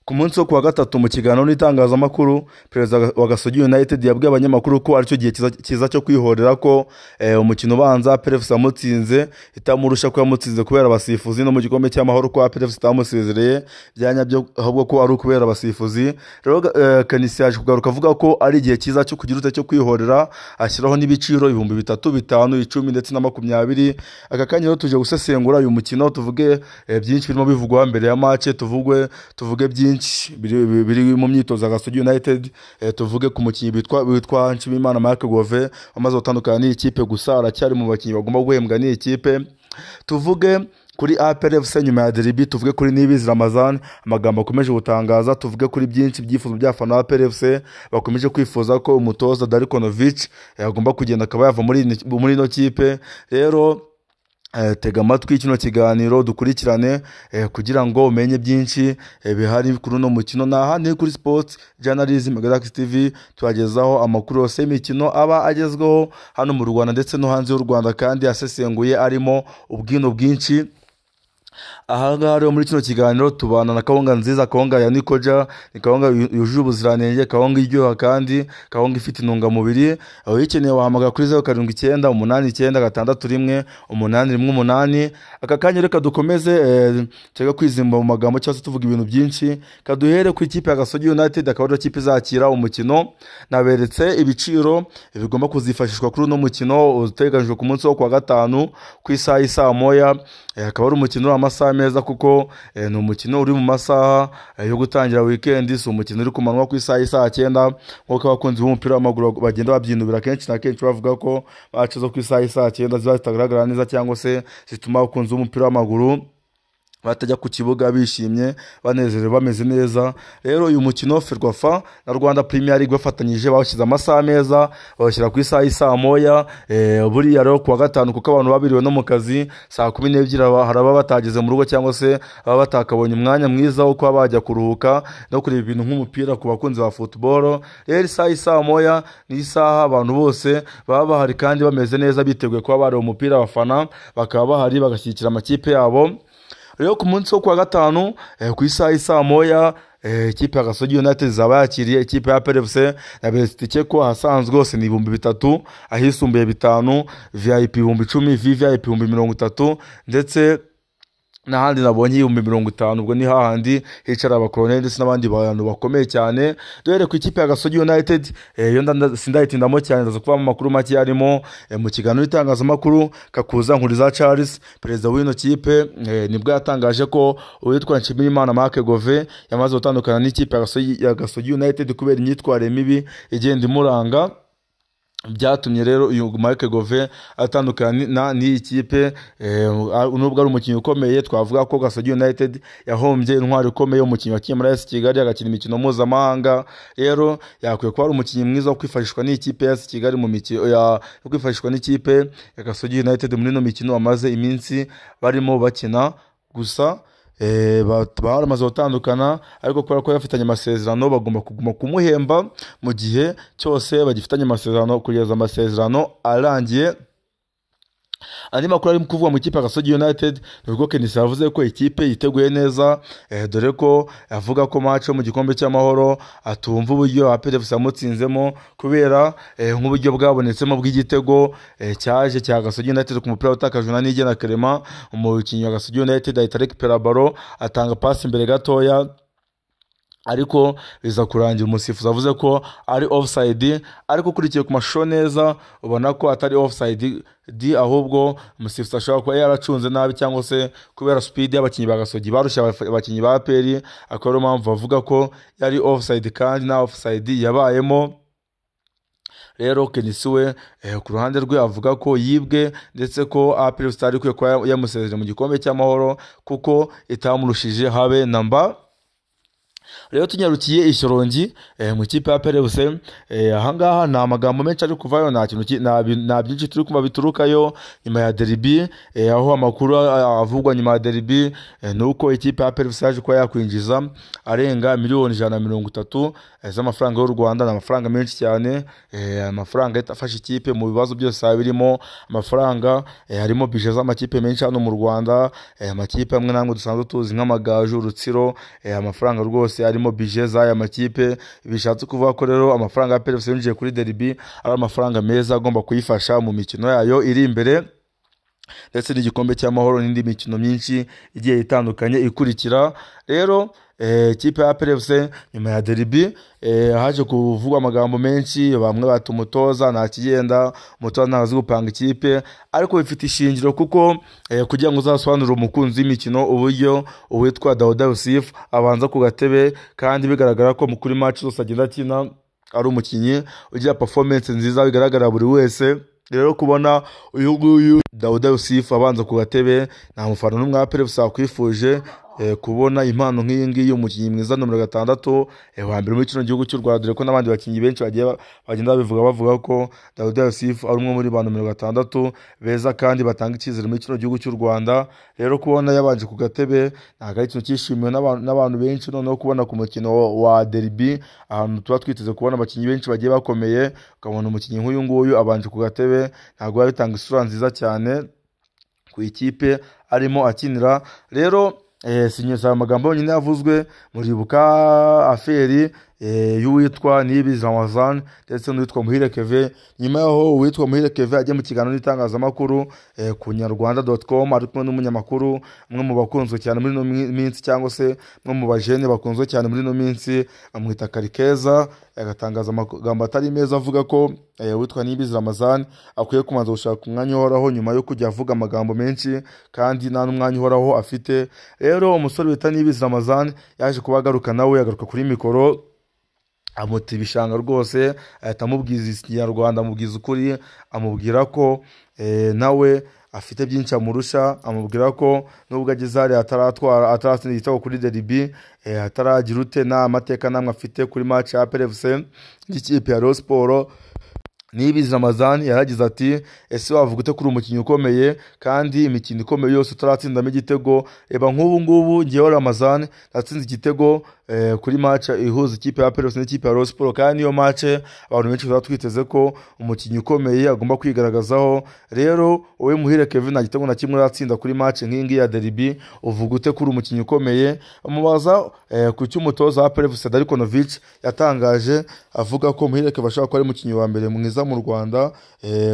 Ku munsi wo kuwa gatatu mu kiganiro n'itangazamakuru, perezida wa Gasogi United yabwiye abanyamakuru ko aricyo gihe cyiza cyo kwihorera, ko umukino ubanza APR FC yamutsinze itamurusha, ko yamutsinze kubera abasifuzi, no mu gikombe cy'amahoro ko APR FC itamusezereye bya nyabyo, ahubwo ko ari ukubera abasifuzi. Rero KNC yaje kugaruka avuga ko ari igihe cyiza cyo kugira ute, cyo kwihorera, ashyiraho n'ibiciro 3000, 5, 10 ndetse na 20. Aka kanya rero tuje gusesengura uyu mukino, tuvuge byinshi birimo bivugwa mbere ya match, tuvuge byinshi biri mu myitozo ya Gasogi United, tuvuge ku mukinnyi witwa Nshimiyimana Marc Gove wamaze gutandukana n'iyi kipe, gusa aracyari mu bakinnyi bagomba guhembwa n'iyi kipe. Tuvuge kuri APR FC nyuma ya derby, tuvuge kuri Niyibizi Ramazan, amagambo akomeje gutangaza, tuvuge kuri byinshi byifuzo by'abafana ba APR FC bakomeje kwifuza ko umutoza Darko Novic agomba kugenda akaba yava muri ino kipe. Rero tega amatwi kino kiganiro dukurikirane, kugira ngo umenye byinshi bihari kuri uno mukino. Ni aha ni kuri Sports Journalism Galaxy TV, tubagezaho amakuru yose y'imikino aba agezweho hano mu Rwanda ndetse no hanze y'u Rwanda, kandi asesenguye arimo ubwino bwinshi. Aha ngaha rero muri kino kiganiro tubana na kawunga nziza, kawunga ya Nikoja, ni kawunga yujuje ubuziranenge, kawunga iryoha kandi kawunga ifite intungamubiri. Uyikeneye wahamagara kuri 0798961818. Aka kanya reka dukomeze, tureke kwizimba mu magambo cyangwa se tuvuga ibintu byinshi, kaduhere ku ikipe ya Gasogi United, akaba ariyo kipe izakira umukino. Naberetse ibiciro bigomba kuzifashishwa kuri uno mukino uteganyijwe ku munsi wo kuwa gatanu ku isaha y'isaa moya. Akaba ari umukino w'amasaha meza, kuko ni umukino uri mu masaha yo gutangira weekend, si umukino uri ku manywa ku isaha y'isaa cyenda nk'uko abakunzi b'umupira w'amaguru bagenda babyinubira kenshi na kenshi, bavuga ko match zo ku isaha y'isaa cyenda ziba zitagaragara neza cyangwa se zituma abakunzi b'umupira w'amaguru batajya ku kibuga bishimye, banezerewe, bameze neza. Rero uyu mukino Ferwafa na Rwanda Premier League bafatanyije bawushyize amasaha meza, bawushyira ku isaha y'isaa moya. Buriya rero kuwa gatanu, kuko abantu babiriwe no mu kazi, saa 12 hari ababa batageze mu rugo cyangwa se baba batakabonye umwanya mwiza wo kuba bajya kuruhuka no kureba ibintu nk'umupira ku bakunzi ba football. Rero isaha y'isaa moya ni isaha abantu bose baba bahari kandi bameze neza, biteguye kuba bareba umupira, abafana bakaba bahari bagashyigikira amakipe yabo. Rero ku munsi wo kuwa gatanu, ku isaha y'isaa moya, ikipe ya Gasogi United izaba yakiriye ikipe ya APR FC. Na itike ko ahasanzwe hose ni 3000, ahisumbuye 5000, VIP 10,000, VVIP 30,000, ndetse n'ahandi nabonye 50,000, ubwo ni hahandi hicara abakoloneli ndetse n'abandi bantu bakomeye cyane. Duhere ku ikipe ya Gasogi United, yo sindayitindamo cyane, ndaza kuvamo amakuru make arimo. Mu kiganiro n'itangazamakuru, Kakuza Nkuriza Charles, perezida w'ino kipe, nibwo yatangaje ko uwitwa Nshimirimana Marc Gove yamaze gutandukana n'ikipe ya Gasogi United kubera imyitwarire mibi igenda imuranga. Byatumye rero uyu Marc Gove atandukana n'iyi kipe, nubwo ari umukinnyi ukomeye. Twavuga ko Gasogi United yahombye intwari ikomeye, umukinnyi wakinnye muri AS Kigali agakina imikino mpuzamahanga. Rero yakwiye kuba ari umukinnyi mwiza wo kwifashishwa n'ikipe ya AS Kigali mu mikino yo kwifashishwa n'ikipe ya Gasogi United muri ino mikino bamaze iminsi barimo bakina. Gusa baramaze gutandukana, ariko kubera ko bafitanye amasezerano bagomba kuguma kumuhemba mu gihe cyose bagifitanye amasezerano kugeza amasezerano arangiye. Andi makuru ari kuvugwa mu ikipe ya Gasogi United ni ubwo KNC yavuze ko ikipe yiteguye neza, dore ko avuga ko match yo mu gikombe cy'amahoro atumva uburyo APR FC yamutsinzemo, kubera nk'uburyo bwabonetsemo bw'igitego cyaje cya Gasogi United ku mupira utakajwe na Niyigena Clement. Umukinnyi wa Gasogi United ahita rekipera ballon, atanga pass imbere gatoya, ariko biza kurangira umusifuzi avuze ko ari offside. Ariko ukurikiye ku mashusho neza ubona ko atari offside di, ahubwo umusifuzi ashobora kuba yaracunze nabi cyangwa se kubera speed y'abakinnyi ba Gasogi barusha abakinnyi ba APR, akaba ariyo mpamvu bavuga ko yari offside kandi nta offside yabayemo. Rero KNC we ku ruhande rwe avuga ko yibwe, ndetse ko APR itari ikwiye kuba yamusezereye mu gikombe cy'amahoro kuko itamurushije habe namba. Rero tunyarukiye Ishyorongi, mu ikipe ya APR FC, ahangaha nta magambo menshi ari kuvayo, nta kintu nta byinshi turi kumva biturukayo nyuma ya derby. Aho amakuru avugwa nyuma ya derby, ni uko ikipe ya APR FC yaje kuba yakwinjiza arenga miliyoni 130 z'amafaranga y'u Rwanda. Ni amafaranga menshi cyane, amafaranga afasha ikipe mu bibazo byose birimo amafaranga, harimo budget z'amakipe menshi hano mu Rwanda, amakipe amwe n'amwe dusanzwe tuzi nk'Amagaju, Rutsiro, amafaranga rwose arimo. harimo budget z'aya makipe. Bishatse kuvuga ko rero amafaranga ya APR FC yinjiye kuri derby ari amafaranga meza agomba kuyifasha mu mikino yayo iri imbere, ndetse n'igikombe cy'amahoro n'indi mikino myinshi igiye itandukanye ikurikira. Rero ikipe ya APR FC nyuma ya derby haje kuvugwa amagambo menshi, bamwe bati umutoza nta kigenda, umutoza ntazi gupanga ikipe, ariko bifite ishingiro kuko kugira ngo uzasobanurire umukunzi w'imikino uburyo uwitwa Dauda Yussif abanza ku gatebe, kandi bigaragara ko kuri match zose agenda akina ari umukinnyi ugira performance nziza bigaragara buri wese. Rero kubona uyu nguyu Dauda Yussif abanza ku gatebe, nta mufana n'umwe wa APR FC wakwifuje kubona impano nk'iyi ngiyi, umukinnyi mwiza nomero 6 wa mbere muri kino gihugu cy'u Rwanda, dore ko n'abandi bakinnyi benshi bagiye bagenda babivuga bavuga ko Dauda Yussif ari umwe muri ba nomero 6 beza kandi batanga icyizere muri kino gihugu cy'u Rwanda. Rero kubona yabanje ku gatebe ntabwo ari ikintu cyishimiwe n'abantu benshi. Noneho kubona ku mukino wa derby, ahantu tuba twiteze kubona abakinnyi benshi bagiye bakomeye, ukabona umukinnyi nk'uyu nguyu abanje ku gatebe, ntabwo biba bitanga isura nziza cyane ku ikipe arimo akinira. Rero sinyeza amagambo yonyine yavuzwe, muribuka affaire y'uwitwa Niyibizi Ramazan ndetse n'uwitwa Muhire Kevin. Nyuma yaho uwitwa Muhire Kevin ajya mu kiganiro n'itangazamakuru ku nyarwanda.com, ari kumwe n'umunyamakuru umwe mu bakunzwe cyane muri ino minsi, cyangwa se umwe mu bajene bakunzwe cyane muri ino minsi, amwita Karikeza, agatangaza amagambo atari meza avuga ko uwitwa Niyibizi Ramazan akwiye kubanza gushaka umwanya uhoraho nyuma yo kujya avuga amagambo menshi kandi nta n'umwanya uhoraho afite. Rero umusore wita Niyibizi Ramazan yaje kuba agaruka nawe, agaruka kuri mikoro amuta ibishanga rwose, ahita amubwiza ikinyarwanda, amubwiza ukuri, amubwira ko nawe afite byinshi amurusha, amubwira ko nubwo ageze hariya ataratwara, ataratsinda igitego kuri derby, ataragira ute nta mateka namwe afite kuri match ya APR FC n'ikipe ya Rayon Sports. Niyibizi Ramazan yaragize ati ese wavuga ute kuri umukinnyi ukomeye kandi imikino ikomeye yose utaratsindamo igitego? Reba nk'ubu ngubu ngewe Ramazan natsinze igitego kuri match ihuza ikipe ya APR FC n'ikipe ya Rayon Sports, kandi niyo match abantu benshi baba twiteze ko umukinnyi ukomeye agomba kwigaragazaho. Rero wowe Muhire Kevin nta gitego na kimwe uratsinda kuri match nk'iyi ngiyi ya derby, uvuga ute kuri umukinnyi ukomeye? Amubaza ku cy'umutoza wa APR FC Darko Novic yatangaje avuga ko Muhire Kevin ashobora kuba ari umukinnyi wa mbere mwiza mu Rwanda.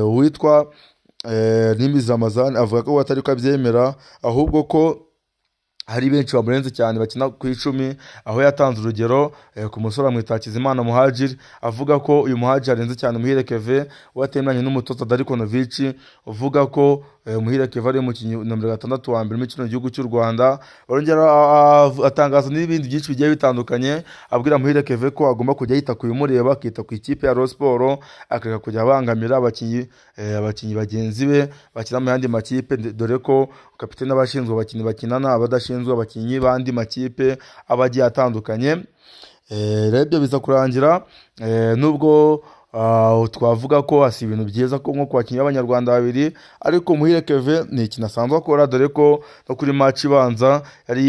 Uwitwa Niyibizi Ramazan avuga ko atari ko abyemera, ahubwo ko hari benshi bamurenze cyane bakina ku 10, aho yatanze urugero ku musore amwita Hakizimana Muhajiri, avuga ko uyu Muhajiri arenze cyane Muhire Kevin, watemeranye n'umutoza Darko Novic, uvuga ko Muhire Kevin ari umukinnyi nomero 6 wa mbere muri kino gihugu cy'u Rwanda. Barongera atangaza n'ibindi byinshi bigiye bitandukanye, abwira Muhire Kevin ko agomba kujya yita ku bimureba, akita ku ikipe ya Rayon Sports, akareka kujya abangamira abakinnyi bagenzi be bakina mu yandi makipe, dore ko kapitene abashinzwe abakinnyi bakinana, abadashinzwe abakinnyi b'andi makipe aba agiye atandukanye. Rero ibyo biza kurangira, nubwo twavuga ko si ibintu byiza ko nko ku bakinnyi b'abanyarwanda babiri, ariko Muhire Kevin ni ikintu asanzwe akora, dore ko no kuri match ibanza yari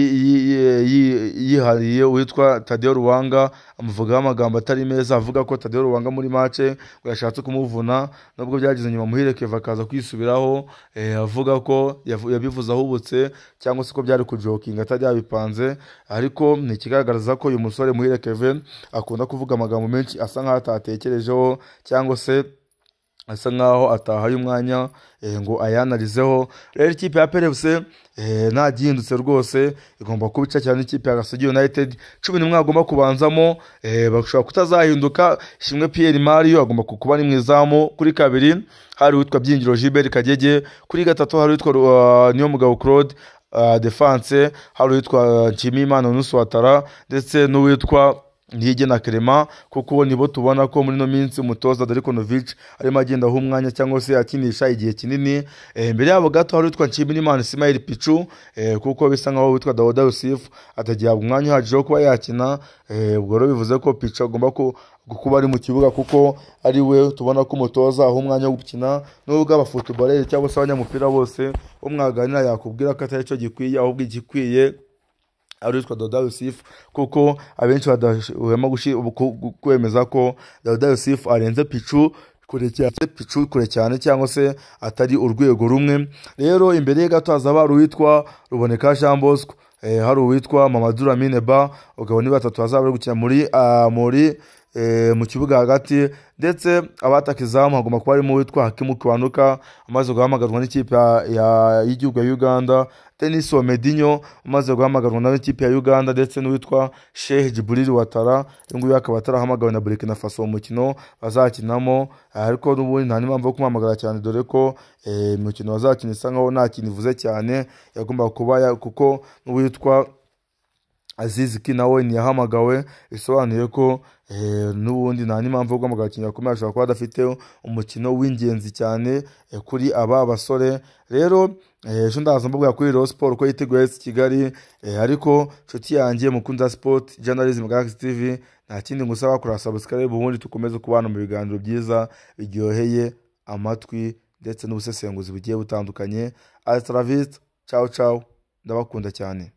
yihariye uwitwa Tadeo Ruwanga, amuvugaho amagambo atari meza, avuga ko Tadeo Ruwanga muri match ngo yashatse kumuvuna, nubwo byageze nyuma Muhire Kevin akaza kwisubiraho, avuga ko yabivuze ahubutse cyangwa se ko byari kujokinga atari yabipanze, ariko ni ikigaragaza ko uyu musore Muhire Kevin akunda kuvuga amagambo menshi asa nkaho atatekerejeho, cyangwa se asa nkaho atahaye umwanya ngo ayanarizeho. Rero ikipe ya APR FC nta gihindutse rwose, igomba kuba ica cyane ikipe ya Gasogi United. 11 agomba kubanzamo, bashobora kutazahinduka. Ishimwe Pierre Mario agomba kuba ari mu izamu, kuri 2 hari uwitwa Byingiro Gilbert Kagege, kuri 3 hari uwitwa Niyomugabo Claude, defense hari uwitwa Nshimiyimana Nuswatara ndetse n'uwitwa Niyigena Clement, kuko nibo tubona ko muri no minsi umutoza Darko Novic arimo agenda aho umwanya cyangwa se akinisha igihe kinini. Imbere yabo gato hari uwitwa Nshimiyimana Ismail Pichu, kuko bisa nkaho witwa Dauda Yussif atagihabwa umwanya uhagije wo kuba yakina. Ubwo rero bivuze ko Pichu agomba kuba ari mu kibuga, kuko ari we tubona ko umutoza aho umwanya wo gukina, nubwo abafootballer cyangwa se abanyamupira bose umwaganira yakubwira ko atari cyo gikwiye, ahubwo igikwiye ari witwa Dauda Yussif, kuko abenshi badahwema kwemeza ko Dauda Yussif arenze Pichu kure cyane, Pichu kure cyane, cyangwa se atari urwego rumwe. Rero imbere ye gato hazaba hari uwitwa Ruboneka Jean Bosco, hari uwitwa Mamadou Lamine Ba. Ukabona ni batatu bazaba bari gukina muri mu kibuga hagati, ndetse abataka izamu hagomba kuba harimo uwitwa Hakimu Kiwanuka amaze guhamagarwa n'ikipe y'igihugu ya Uganda, Denis Omedinho umaze guhamagarwa n'ikipe ya Uganda, ndetse n'uwitwa Sheikh Djibril Ouattara, uyu nguyu akaba atarahamagawe na Burkina Faso mu mukino bazakinamo, ariko n'ubundi nta n'impamvu yo kumuhamagara cyane, dore ko imikino bazakina isa nkaho nta kintu ivuze cyane yagombaga kuba, kuko n'uwitwa Aziz Ki nawe ntiyahamagawe, bisobanuye ko n'ubundi nta n'impamvu yo guhamagara abakinnyi bakomeye, ashobora kuba adafite umukino w'ingenzi cyane kuri aba basore. Rero ejo ndaza mbabwira kuri Rayon Sport ko yiteguye AS Kigali, ariko nshuti yanjye mukunzi wa Sport Journalism Galaxy TV, nta kindi ngusaba kora subscribe, ubundi dukomeze kubana mu biganiro byiza biryoheye amatwi ndetse n'ubusesenguzi bugiye butandukanye. Hasta la vista, ciao ciao, ndabakunda cyane.